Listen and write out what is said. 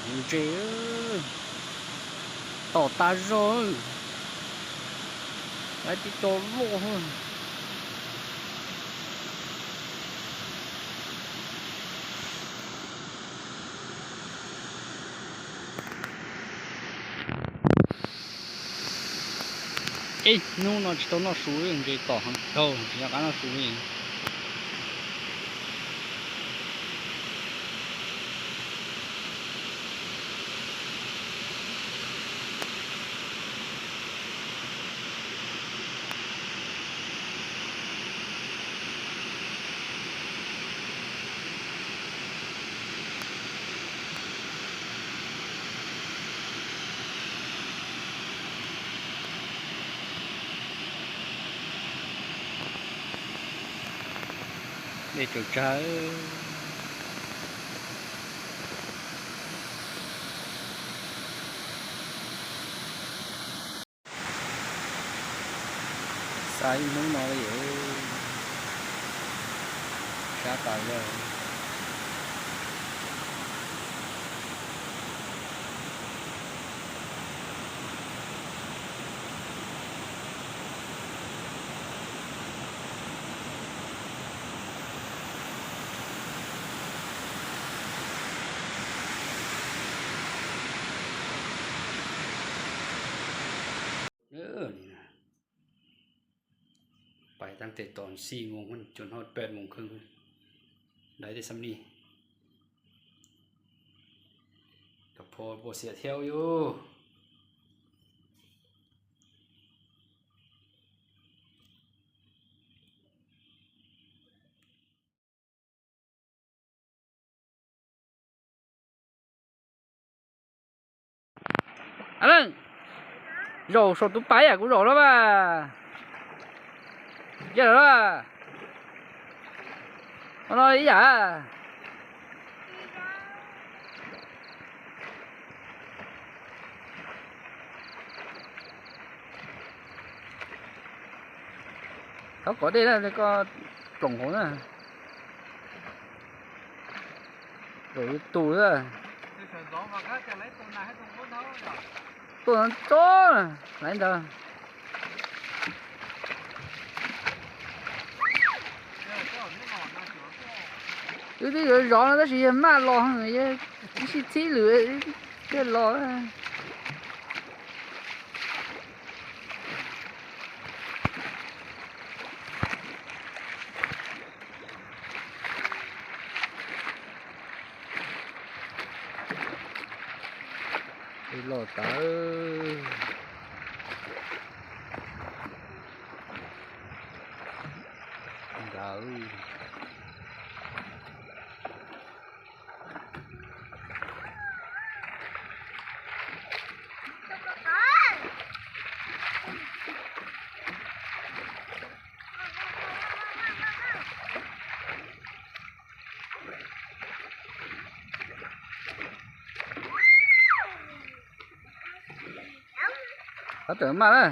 Ntses tom tas zog, lawv tib co loj. Ib hnub no tsis tau noj su li, ntses tom heev dhau, tsis nco qab noj su li. Dej tsaws tsag. Xa ib hnub no li, sab tas zog. Pais tag tes tom xis moos tsuas hnub peb moos kheev, dai tej xam ni, kab pho puas xiam thiab yus. Leej, zaum saum tus pais yam kuv zaum los mas. Cia lawm, no ib yam. Thov kom dej na, koj ploom hauv na. Zaum tus na. Tuaj tso laiv ntawd. Wb twb yuav zov no tab sis yawg maj los, yawg sib txhib lwm thiaj los. Los tas ntawd. Qhov tawm maj na.